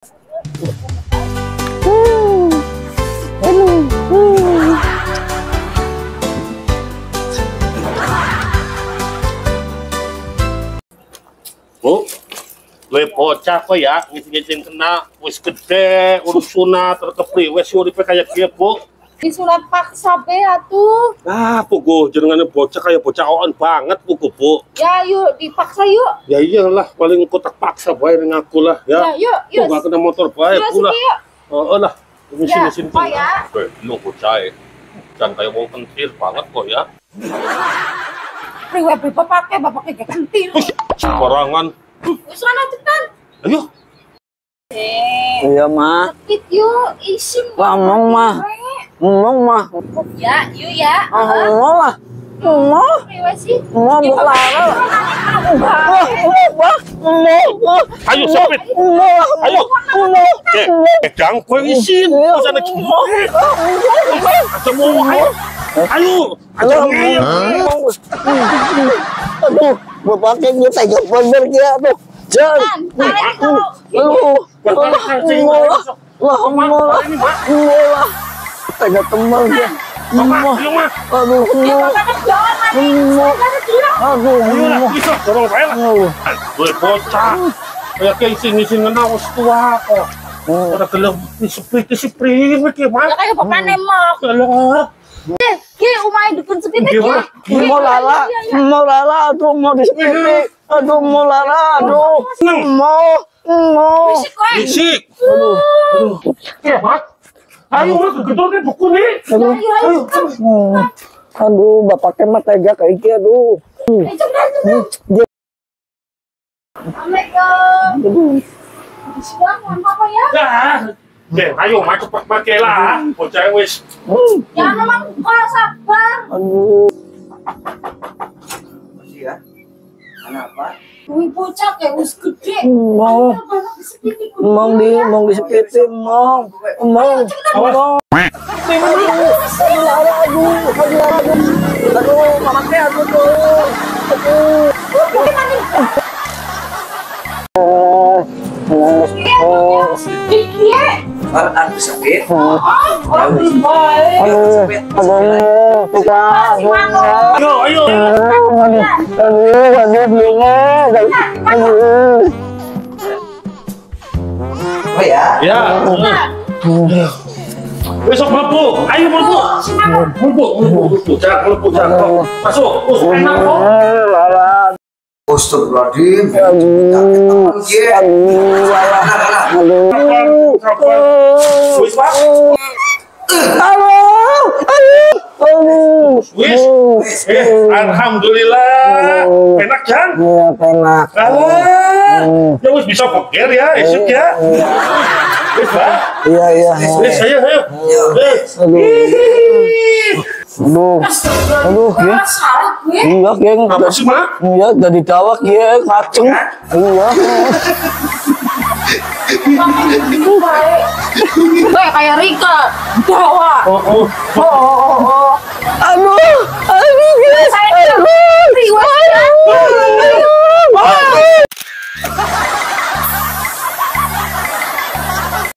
Bu, gue bocah kok ya, ngisi-ngisi kena, wis gede, urus sunat, terkepri, wis uripe kayak gue, Bu. Di sunat paksa be atuh. Ah, puguh jenengane bocah kayak bocah oon banget puguh, Bu. Ya yuk dipaksa yuk. Ya iyalah, paling kotak paksa bae ning aku lah ya. Ya yuk, yuk. Gak kena motor bae Bu lah. Heeh lah. Ngisi-ngisi ya. Lu bocah. Jangan kayak wong kentir banget kok ya. Priwe bapake bapake gak kentir. Sembarangan. Wis ana cetan. Ayo. Iya, Ma. Sakit yuk, isim. Ngomong, Ma. Ngomong, Ma. Ya, yuk ya. Ngomong lah. Ngomong. Ngomong lara. Ayo sopit. Ayo. Jangan kowe isin. Usah aja mau ayo. Ayo. Ayo. Aduh, bapaknya gue tega bener ya, aduh. Jangan. Aduh. Wah, wah. Tega teman dia. Aduh, aduh, bisa dorong saya lah. Gue bocah. Kayak kayak isin-isin ngena wis tua kok. Ora gelem diseprit-seprit iki, Mas. Ya kayak bapak nemok. Alah. Ki omahe dukun sepit iki. Mau lala, mau lala, aduh mau disepit. Aduh mau lala, aduh. Mau, mau. Bisik. Aduh. Aduh. Ya, Mas. Ayo, Mas, gedor buku nih. Aduh. Aduh, bapaknya mah tega kayak gini, aduh. Assalamualaikum. Sudah, apa ya? Ya. Deh, ayo maju cepet pakai lah, bocah wis. Ya memang kok sabar. Aduh. Masih ya? Kenapa? Kuwi bocah kayak wis gede. Mau. Mau di, mau disepiti, mau. Mau. Mau. Aduh, aduh, aduh. Aduh, mamake aduh tuh. Aduh. Aku sakit. Ayo, ayo. Oh ya. Ya. Besok mlebu. Ayo mlebu. Mlebu, mlebu, jangan mlebu, jangan. Masuk. Enak kok. Astagfirullahaladzim. Wis, Pak. Wis. Alhamdulillah. Enak, Jan? Iya, enak. Ya wis bisa boker ya, esuk ya. Wis, Pak. Iya, iya. Wis, ayo, ayo. Aduh. Aduh, ya. Iya, geng. Apa sih, Mak? Iya, dari dawak ya, ngaceng. Iya. Kayak Rika, dawa. Oh, oh. Oh, oh, oh.